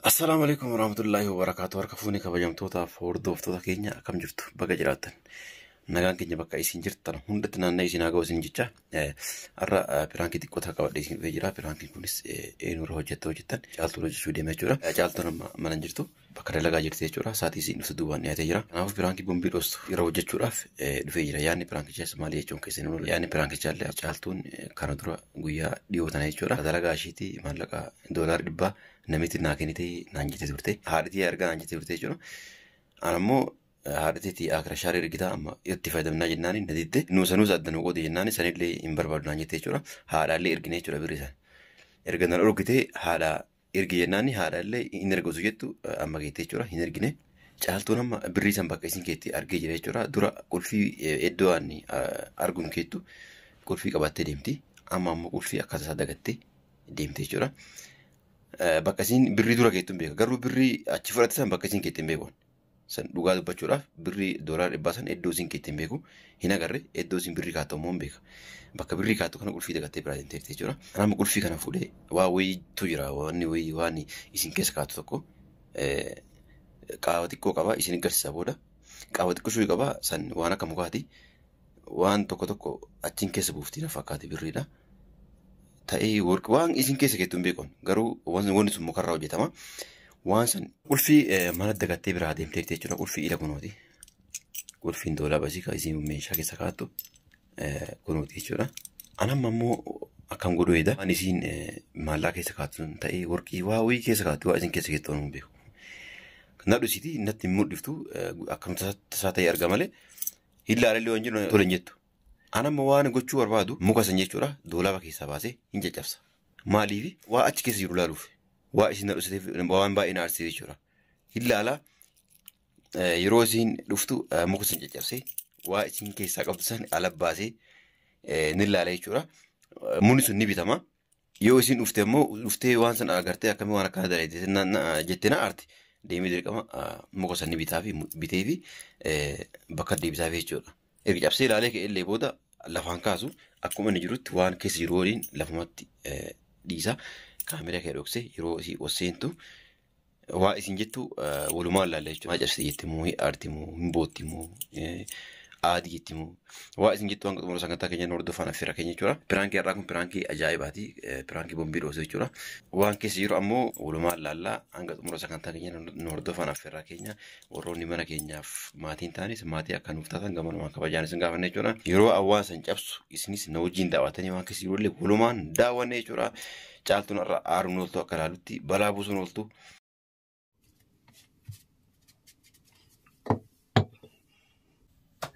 Assalaamu alaikum warahmatullaahi wabarakaatu. Harka fuunee kabajamtootaaf hordoftoota keenya akkam jirtu? Baga jiraattan. Nagaan keenya bakka isin jirtan hundatti naanna'ee isin haa ga'u isin jecha. Har'a piraankii xiqqoo takka qabadhee isin dhufee jira. Piraankiin kunis eenyurra hojjetta hojjettan Caaltuun hojjechuu deema jechuudha. Caaltuun amma mana hin jirtu, bakka dalagaa jirti jechuudha. Saatii isin dhuftu duubaan dhiyaatee jira. Kanaafuu piraankii bombii dhoostu irra hojjechuudhaaf dhufee jira. Yaadni piraankichaas maali jechuun keessan hin oolu. Yaadni piraankichaa illee Caaltuun kana dura guyyaa dhiyoo tana jechuudha. Dalagaa ishiitii maallaqa $100 namitti naa kennite naan jettee turte. Haadhitii argaa naan jettee turte jechuudha. Ana immoo haadhatiitii akira shaarii ergitaa amma itti fayyadamnaa jennaani na didde. Nuusa nuusa adda nu qoodi jennaani sanillee hin barbaadu naan jettee jechuudha. Haadhaallee ergine jechuudha birrii sana. Erga nan ergite haadha ergi jennaani haadhaallee hin ergatu jettu amma geette jechuudha, hin ergine. Caaltuun amma birrii san bakka isin keetti argee jira jechuudha. Dura qulfii iddoo ani arguun keettu qulfii qabattee deemti. Amma ammoo qulfii akkaataa isaa dagattee deemte jechuudha. Bakka isin birrii dura keettu hin beeka. Garuu birrii achi fudhatte san bakka isin keetti hin beeku. San dhugaa dubbachuudhaaf birrii $100 san iddoo isin keetti hin beeku. Hin agarre, iddoo isin birrii kaattu ammoo hin beeka. Bakka birrii kaattu kana qulfii dagattee biraa deemteerti jechuudha. Kanaaf qulfii kana fuudhee waa wayiitu jira. Wanni wayii waan isin keessa kaattu tokko qaawa xiqqoo qaba, isin agarsiisa booda. Qaawa xiqqoo shuu qaba, san waan akka mukaati. Waan tokko tokko achiin keessa buufti na fakkaate birriidha. Ta'ee waan isin keessa keettu hin beeku. Garuu wanni sun mukarraa hojjetama. Waan san qulfii mana dagattee biraa deemteerti jechuudha. Qulfii ila kunooti. Qulfiin doolaa basii kan isin meeshaa keessa kaattu kunooti jechuudha. Ani amma immoo akkam godhuu eeda. Waan isin maallaqa keessa kaattu sun ta'ee warqii waa wayii keessa kaattu, waa isin keessa keettu hin beeku. Na dhusiti natti hin mul'iftu, akkam tasaa ta'ee arga malee hin laalallee waan jiru tole hin jettu. Ani amma waan gochuu barbaadu muka san jechuudha doolaaba keessaa baasee hin caccabsa. Maaliif waa achi keessa jiru laaluuf. Waa isin na dhusiteef waan baay'ee na aarsiise jechuudha. Hin laalaa yeroo isin dhuftu muka san caccabsee waa isin keessaa qabdu san ala baasee ni laala jechuudha. Mukni sun ni bitama. Yoo isin dhufte immoo dhuftee waan san agartee akkamii waan akkana dalagde jettee na aarti. Deemee dirqama muka san ni bitaa fi bitee fi bakka deebisaa fi jechuudha. Erga cabsee ilaalee ka'e illee booda lafaan kaasu akkuma inni jirutti waan keessa jiru waliin lafumatti dhiisa. Kaameraa kee dhoksee yeroo isii ol seentu waa isin jettu walumaan laalla jechuudha. Maa cabsite jetti moo hin aarti moo hin bootti moo aadii jetti moo waa isin jettu hanga xumura sagantaa keenya nu hordofaan affeera keenya jechuudha. Piraankii har'aa kun piraankii ajaa'ibaati. Piraankii bombii dhoosu jechuudha. Waan keessa jiru ammoo walumaan laallaa hanga xumura sagantaa keenya nu hordofaan affeera keenya. Warroonni mana keenyaaf maatiin ta'anis maatii akka nuuf taatan gamanumaan kabajaan isin gaafanna jechuudha. Yeroo hawaasa hin cabsu isinis na wajjin daawwatanii waan keessa jiru illee walumaan daawwanne jechuudha. Caaltuun har'a aaruun ooltu akka ilaalutti balaa buusuun ooltu.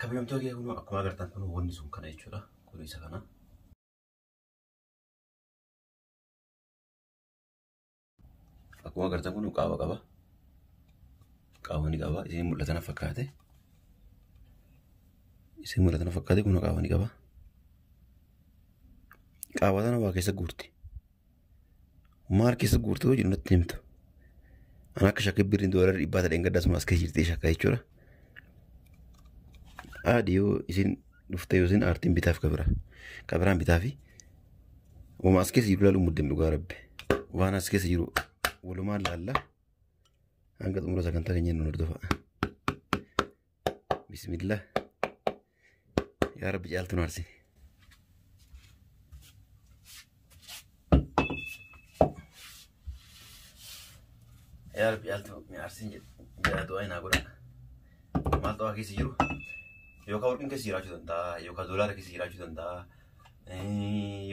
Kabajamtoota kee kun akkuma agartan kun wanni sun kana jechuudha. Kun isa kana. Akkuma agartan kun qaama qaba. Qaama ni qaba. Isin mul'atan fakkaate. Isin mul'atan fakkaate kun qaama ni qaba. Qaama sana waa keessa guurti. Maal keessa guurti yoo jedhu natti himtu. Ani akka shakkii birriin $100 ta'een gaddaa sun as keessa jirti shakka jechuudha. Aadii yoo isin dhuftee yoo isin aartiin bitaaf kabira. Kabiraan bitaafi. Wama as keessa jiru ilaaluun muddeen dhugaa rabbi. Waan as keessa jiru walumaan laalla. Hanga xumura sagantaa keenya nu hordofa. Bismillah. Yaa Rabbi caaltu nu aarsi. Yaa Rabbi caaltu nu aarsi jedha du'aa naa godha. Maaltu waa keessa jiru? Yookaan warqiin keessa jiraachuu danda'a, yookaan doolaara keessa jiraachuu danda'a,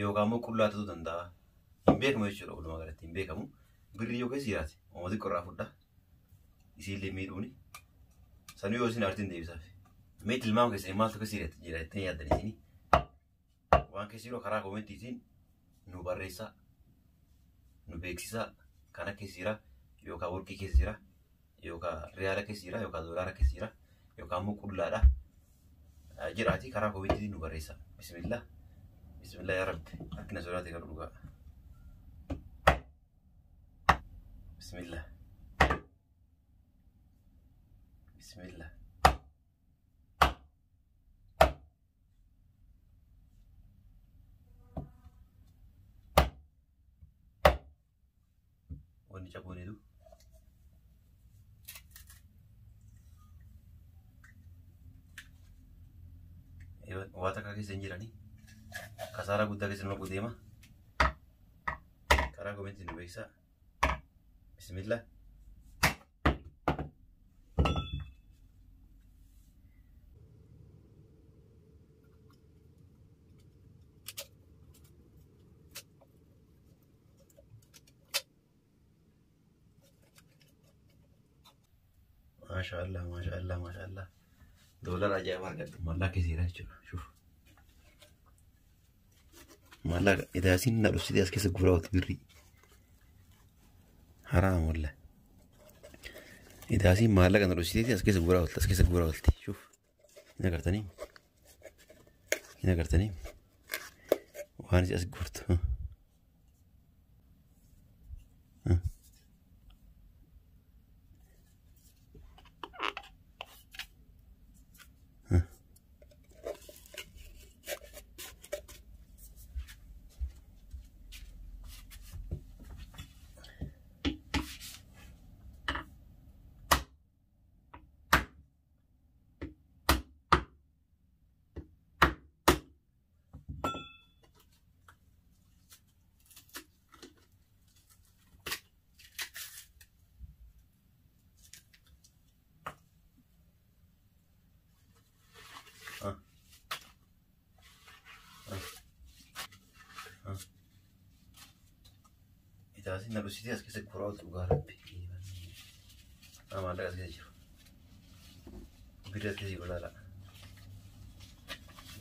yookaan immoo qullaa ta'uu danda'a. Hin beekamu jechuudha walumaa galatti hin beekamu. Birrii yoo keessa jiraate uummata xiqqoo irraa fudha. Isiillee miidhuuni. Sanuu yoo isin aartiin deebisaaf. Mee tilmaama keessanii maaltu keessa jira jettanii yaaddan isinii? Waan keessa jiru karaa koomentiitiin nu barreessaa, nu beeksisaa. Kana keessa jira yookaan warqii keessa jira yookaan riyaala keessa jira yookaan doolaara keessa jira yookaan immoo qullaadha. Jedhaatii karaa koomentiitiin nu barreessaa. Bismillah. Bismillah yaa Rabbi. Harki na sodaate garuu dhugaa. Bismillah. Bismillah. Wanni caboon hedduu. Waa takka keessa hin jiranii. Kasaaraa guddaa keessa nama deema. Karaa komentii nu beeksisaa. Bismillah. Maashaallah maashaallah maashaallah. Doolara ajaa'iba argadhu. Maallaqa keessa jechuudha. Shuf. Maallaqa idaasiin na dhufsitee as keessa guuraa ooltu birrii. Haraam wallah. Idaasiin maallaqa na dhufsitee as keessa guuraa oolti as keessa guuraa oolti. Shuf. Hin agartanii? Hin agartanii? Waan isin as guurtu. Idaasiin na dhufsitee as keessa guuraa ooltu dhugaa rabbi. Maallaqa as keessa jiru. Birri as keessa jiru laala.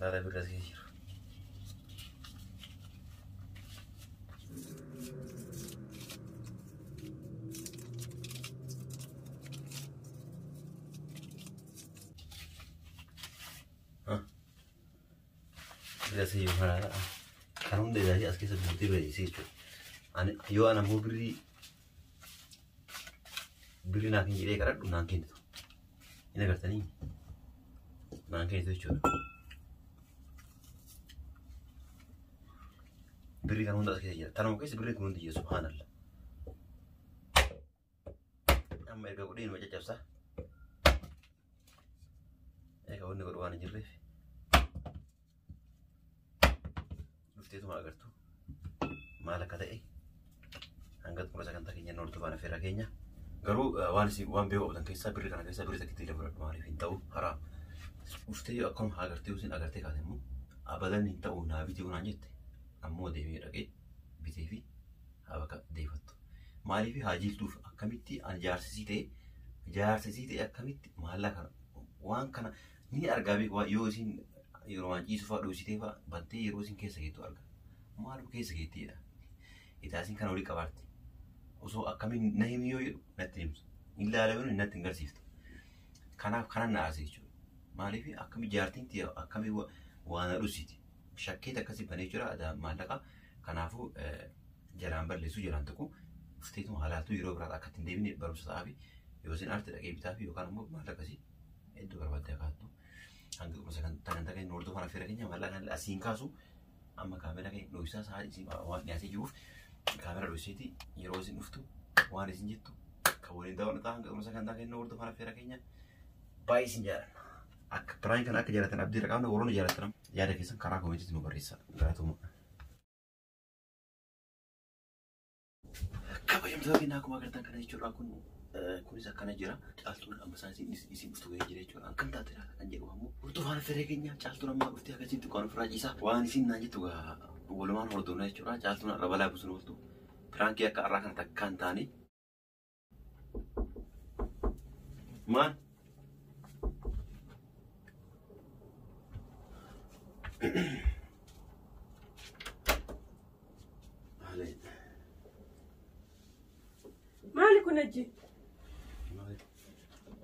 Laala birri as keessa jiru. Birri as keessa jiru laala. Kan hunda idaasii as keessa guutee bareessee jechuudha. Yoo ana immoo birrii birrii naaf hin jedhee kadhadhu naan kennitu. Hin agartanii? Naan kennitu jechuudha. Birrii kan hunda as keessa jira. Tanuma keessa birrii kun hundi jira subhaanallah. Amma erga godhee inuma caccabsaa. Egaa wanni godhu waan hin jirreef. Dhufteetuma agartu maal akka ta'e. Hanga xumura sagantaa keenya nu hordofaa affeerraa keenya. Garuu waan isin waan beeku qabdan keessaa birrii kana keessaa birrii takkitti illee fudhadhu maaliif hin ta'u haraam. Dhuftee yoo akkuma agartee isin agartee kaate immoo abadan hin ta'u naa bitee naan jette ammoo deemee dhaqee bitee fi haa bakka deeffattu. Maaliif haa jiltuuf akkamitti ani jaarsisii ta'e akkamitti maallaqa kana waan kana ni argaa beeku yoo isin yeroo waan ciisu fa'aa dhoositee fa'aa bantee yeroo isin keessa geettu arga. Maaluma keessa geetteedha. Itaasiin kana olii qabaatti. Osoo akkamiin na himi yoo jedhu natti himtu. Hin ilaalamu natti hin garsiiftu. Kanaaf kanan na aarse jechuudha. Maaliif akkami jaartiin tiyya akkami waan na dhusiti. Shakkeet akkasii banee jira maallaqa. Kanaafuu jalaan balleessuu jalaan tuqu dhufteetuma halaaltuu yeroo biraatti akka ittiin deebine barumsa ta'aa fi yoo isin aarte dhaqee bitaa fi yookaan immoo maallaqa isii iddoo barbaadde akaattu. Hanga xumura sagantaa keenya hordofaan affeera keenya maallaqa asiin kaasu amma kaameraa keenya dho'isaa sa'a isin waan dhiyaatee jiruuf kaamera dho'iseeti yeroo isin dhuftu waan isin jettu kan waliin daawwannu hanga xumura sagantaa keenya hordofaan affeera keenya baay'ee isin jaalladha. Akka piraan kana akka jaallattan abdii irra qabna warroonni jaallattan yaada keessan karaa koomentiitti nu barreessa. Galatoomaa. Kabajamtoota keenya akkuma agartan kana jechuudha kun kunis akkana jira. Caaltuun amma isaan isin dhuftu gahee jira jechuudha. Akkam taate laata kan jedhu ammoo hordofaan affeeree keenya caaltuun amma dhuftee akkasitti kan ofirraa ciisaa. Waan isin naan jettu gaa walumaan hordofna jechuudha. Caaltuun har'a balaa buusuun ooltu. Piraankii akka har'aa kana takka hin taane. Maal? Maali kun hojii?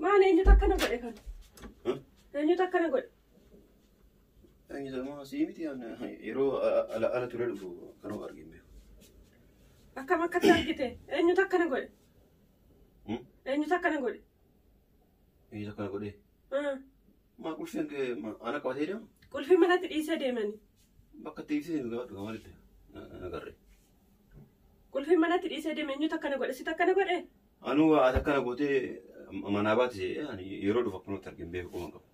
Maali eenyutu akkana godhe kan? Eenyutu akkana godhe? Eenyutu maa sii miti yeroo ala ture dhufu kanuma argin beeku. Akkam akkatti argite? Eenyutu akkana godhe? Eenyutu akkana godhe? Eenyutu akkana godhe? Maa qulfiin ana qabatee deema? Qulfii manatti dhiisee deemani. Bakka itti dhiisee deemu gabaadhu maalitti agarre. Qulfii manatti dhiisee deeme eenyutu akkana godhe? Situ akkana godhe? Anuu ati akkana gootee manaa baate yeroo dhufu akkanumatti argin beeku quban qabu.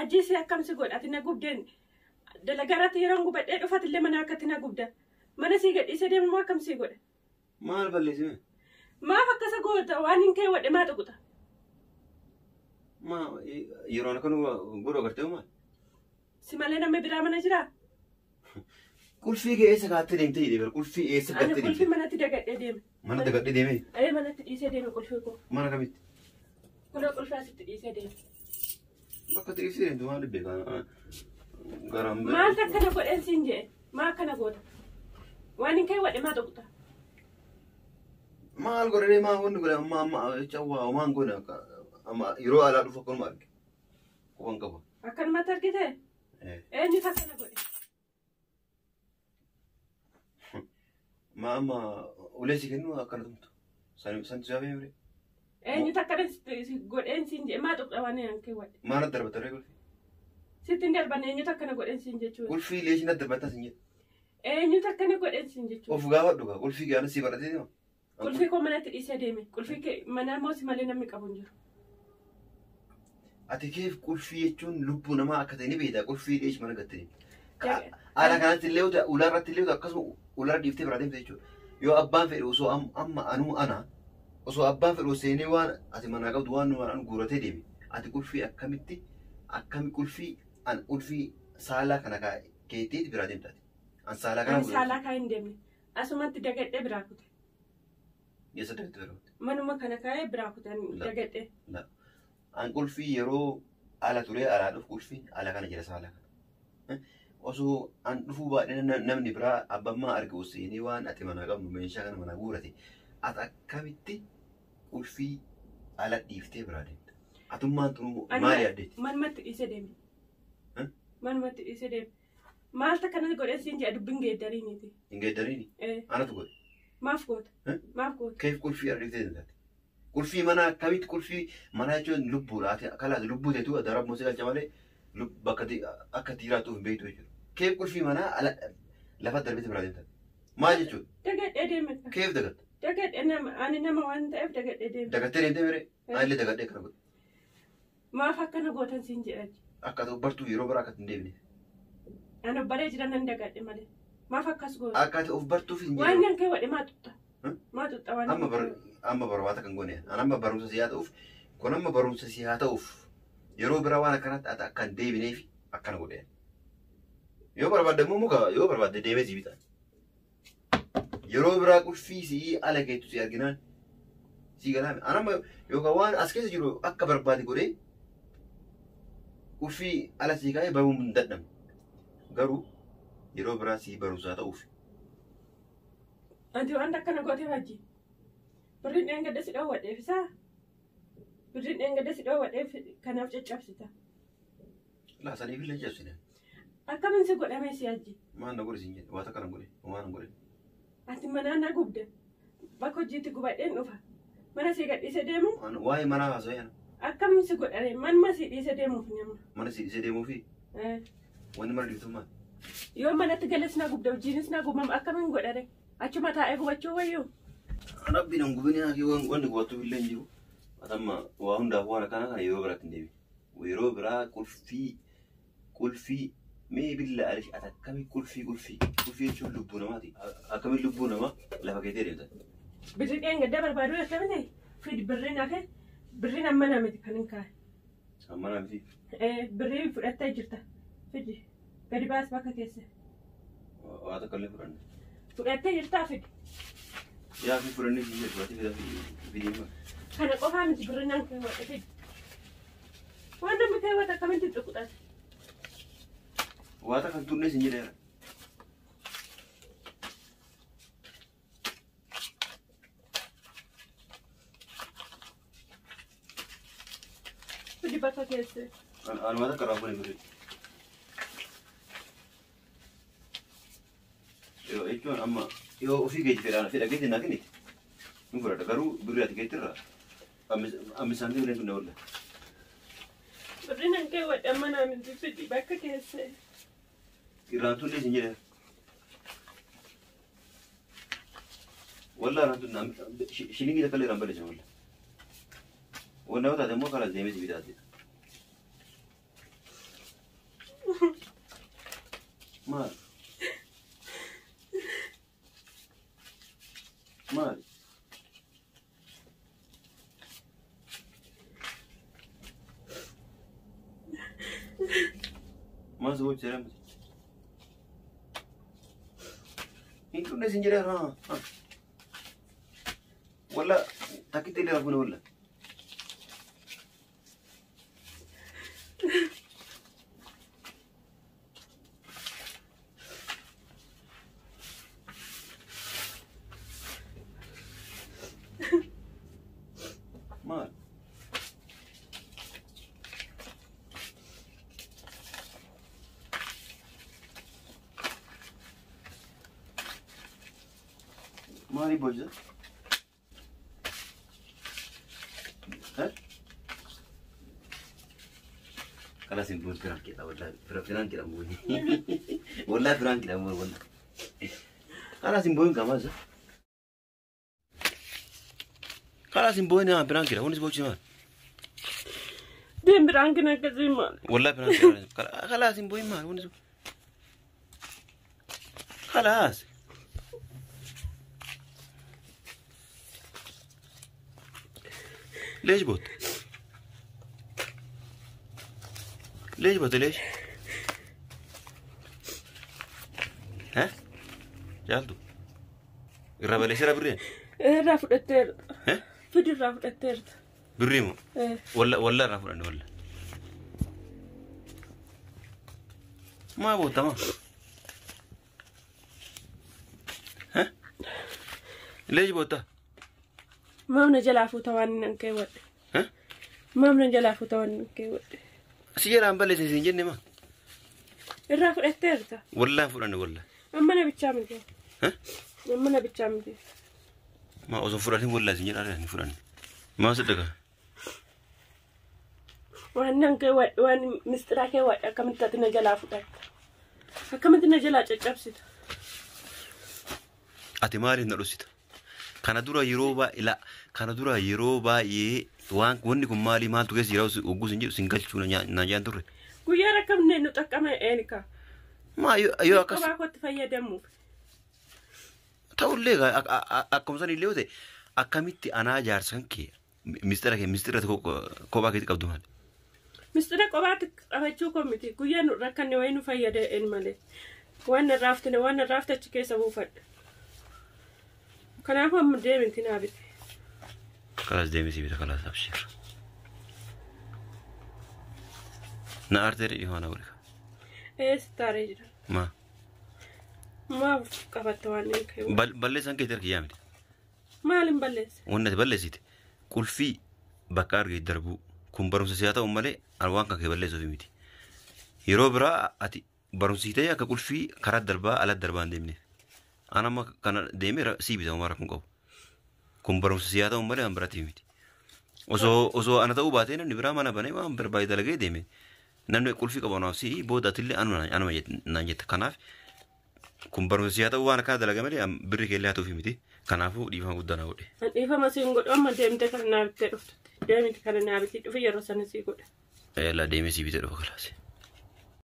Ajjeesee akkam si godha? Ati na gubdeen dalagaa irratti yeroo gubadhee dhufatillee mana akkatti na gubda. Mana sii gadhiisee deemu akkam si godha? Maal balleessime? Maaf akkasa goota? Waan hin keewwadhe maa tuquta? Maa yeroo akkana godhu agartee maal? Si malee namni biraa mana jiraa? Qulfii kee eessa kaattee deemtee jedhee bara qulfii eessa Ani gattee qulfii deemte? manatti dagadhee deeme. Mana dagadhee deemee? Ee manatti dhiisee deeme qulfii koo. Mana kamitti? Kunoo qulfii asitti dhiisee deeme. Bakka dhiisee deemtu maal beekaa? Garaan Maaltu akkana godheen siin jedhe? Maa akkana goota? Waan hin keewwadhe maa tuquta? Maal godhee maa wanni godhe amma amma jecha waa waan godhe amma yeroo alaa dhufu akkanuma arge. Quban qaba. Akkanumatti argite? Eenyutu akkana godhe? Maa amma ulee si kennu akkana tumtu. Santi siyaa beeku. Eenyutu akkana si godheen siin jedhe maa tuqxa waan hin keewwadhe? Maal adda darbatta ree qulfii? Sitti hin darbanne eenyutu akkana godheen siin jechuudha. Qulfii leeshin adda darbatta siin jedhe. Eenyutu akkana godheen siin jechuudha. Of gaafadhu gaa qulfii gaana si godhatee deema. Qulfii koo manatti dhiisee deeme. Qulfii kee mana immoo si malee namni qabu hin jiru. Ati keef qulfii jechuun lubbuu namaa akka ta'e ni beekta. Qulfii leeshi mana gattee deemte. Haala kanatti illee ulaa irratti illee akkasuma ulaa dhiiftee biraa deemte jechuudha. Yoo abbaan fedhe osoo amma anuu ana osoo abbaan fedhe seenee waan ati manaa qabdu waan nu guuratee deeme. Ati qulfii akkamitti akkami qulfii an qulfii saalaa kana keettee biraa deemte ati. An saalaa kana Ani saalaa kaa hin deemne. Asumatti dagadhee biraa kute. Eessa dagatte biraa kute? Manuma kana kaa'ee biraa kute dagadhee. An qulfii yeroo ala turee alaa dhufu qulfiin ala kana jira saalaa kana. Osoo an dhufuu baadhee namni biraa abbammaa arge seenee waan ati manaa qabnu meeshaa kana manaa guurate ati akkamitti qulfii ala dhiiftee biraa deemta? Atummaan tunu maal yaaddeetti? Manumatti dhiisee deeme. Manumatti dhiisee deeme. Maaltu akkana godhee siin jedha dubbiin geeddariiniti. Hin geeddariini? Anatu godhe. Maaf goota? Maaf goota? Keef qulfii ala dhiiftee deemta? Qulfii mana akkamitti qulfii mana jechuun lubbuudha. Ati kalaas lubbuu teetu darab musee galcha malee bakka akka jiraatuuf hin beektu jechuudha. Keef qulfii manaa lafa darbite biraa deemta. Maal jechuudha? Dagadhee deeme. Keef dagatta? Dagadhee nama ani nama waan ta'eef dagadhee deeme. Dagattee deemtee miree? Ani illee dagadhee akkana godhe. Maaf akkana gootan siin jedha. Akka ta'u bartuu yeroo biraa akka hin deebine. Ani obbalee jira nan dagadhe malee. Maaf akkas goota? Akka ta'u of bartuuf hin jedhu. Waan nan kee wadhe maa xuxxa? Maa xuxxa waan? Amma barbaata kan goone. Ani amma barumsa si haa ta'uuf kun amma barumsa si haa ta'uuf yeroo biraa waan akkanaatti ati akka hin deebineef akkana godhe. Yoo barbaadde immoo muka yoo barbaadde deemee si bita. Yeroo biraa qulfii si ala keettu si arginaan si galaame. Ani amma yookaan waan as keessa jiru akka barbaade godhee qulfii ala si kaa'ee baruun hin dadhabne. Garuu yeroo biraa si barumsa ta'uuf. Ati waan akkana gootee hojii. Birriin dheengadda si dhoowwadheef isaa? Birriin dheengadda si dhoowwadheef kanaaf caccabsita. Laa saniif illee caccabsina. Akkamiin si godhame si hojii? Maal na godhe siin jedhe waan akkana godhe waan godhe. Ati manaa na gubda. Bakka hojiitti gubadheen dhufa. Mana si gadhiisee deemu? Waa'ee manaa haasa'ee ana. Akkamiin si godhame manuma si dhiisee deemuuf nama. Mana si dhiisee deemuufi? Wanni mana dhiiftu maal? Yoo manatti gales na gubda hojiinis na gubama akkamiin godhare? Achuma taa'ee gubachuu wayyuu? Rabbiin hin gubin yaa wanni gubattuu illee hin jiru. Atamma waa hundaaf waan akkana kana yeroo biraatti hin deebiin. Yeroo biraa qulfii mee billa alish ati akkamii qulfii jechuun lubbuu namaati. Akkamiin lubbuu namaa lafa keettee deemta. Birri dheengadda barbaaduu akkamitti fidi birriin hafe birriin amma namiti kan hin kaa'e. Amma namiti? Birrii fudhattee jirta. Fidi gadi baas bakka keessa. Waa tokko illee fudhanne. Fudhattee jirtaa fidi. Yaa fi fudhannee fi jedhu ati fidaa fi Kana qofaa miti birriin an keewwadhe fidi. Waan namni keewwate akkamitti tuqxate? Waa takka hin turne siin jedheera. Fidi bakka keessa. Ani waa takka irraa fuudhee birrii. Jechuun amma yoo ofii keetti fedhaan fedha keetti naa kennite hin fudhadha garuu birrii ati keetti irraa ammisaantii bileen sun dabalata. Birriin an keewwadhe amma naa miti fidi bakka keessa. Irraan tullee siin jedheera. Wallaa irraan tullee shilingii takka illee irraan balleessan wallaa. Wanna yoo taate immoo karaa deemee si bitaate. Maal? Maal? Maal si boochisa jedhama? Hin dhufne sin jedhee haa. Walla takkitti illee rafune walla. Maal? Maaliif boochisa? Kalas hin buun piraankiidha wallahi piraankiidha buun. Wallahi piraankiidha buun wallahi. Kalas hin buun kamas. Kalas hin buun haa piraankiidha hundi boochisa maal? Deem piraankiin akkasii maal? Wallahi piraankiidha. Kalas hin buun maal hundi. Kalas. ليش بوت؟ ليش بوت ليش؟ ها؟ جالدو الرابع ليش رابرين؟ Irraa fudhatteerta. ها؟ Fidi irraa fudhatteerta. بريمو ولا رافع ولا ما بوت ما ها؟ ليش بوتا؟ Maamna jalaa fuuta waan inni keewwadhe. ها؟ Maamna jalaa fuuta waan inni keewwadhe. Si jalaan balleesse siin jenne maa? Irraa fudhatteerta. Wallaan fudhanne wallaan. Amma na bichaa miti. ها؟ Amma na bichaa miti. Ma osoo fudhatin wallaan siin jedhaa hin fudhanne. Maa saddaqa? Waan nan keewwadhe waan mistiraa keewwadhe akkamitti ati na jalaa fudhatta? Akkamitti na jalaa caccabsita? Ati maaliif na dhoksita? Kana dura yeroo baay'ee kana dura yeroo baay'ee waan wanni kun maali maaltu keessa jira hogguu sin jedhu sin galchuu na jaan turre. Guyyaa rakkamne nu xaqqama eenika. Maa yoo akkas Kophaa kootti fayyadamuuf. Ta'ullee akkuma san illee yoo ta'e akkamitti anaa jaarsan kee mistira kee mistira kophaa keetti qabdu maali? Mistira kophaatti qabachuu koo miti. Guyyaa nu rakkanne wayii nu fayyada een malee. Waan na raaftine waan na raafte achi keessa buufadha. Kanaafuu amma deeminti naa biti. Kalaas deemee si bita kalaas abshir. Na aartee dhihoo na godhe. Ee sittaaree jira. Maa? Maaf qabatta waan inni keewwadhe? Balleessaan keetti harki yaamte. Maaliin balleesse? Wanni ati balleessite qulfii bakka argee darbuu kun barumsa siyaa ta'u malee waan kan kee balleessuuf miti. Yeroo biraa ati barumsitee akka qulfii karaa darbaa ala darbaa hin deemneef. Ana amma kana deemee sii bita homaa rakkoon qabu. Kun barumsa siyaa ta'u malee waan biraatiif miti. Osoo ana ta'uu baatee namni biraa mana banee waan barbaade dalagee deeme. Namni qulfii qabu anaaf sii booda atillee anuma naan jetta. Kanaaf kun barumsa siyaa ta'u waan akkana dalaga malee birri keellee haa ta'uuf miti. Kanaafuu dhiifama guddaa naa godhe. An dhiifama siin godhu amma deemtee kana naa bittee dhuftutti. Deemti kana naa bitii dhufi yeroo sana sii godha. Yalla deemee sii bitee dhufa kalaas.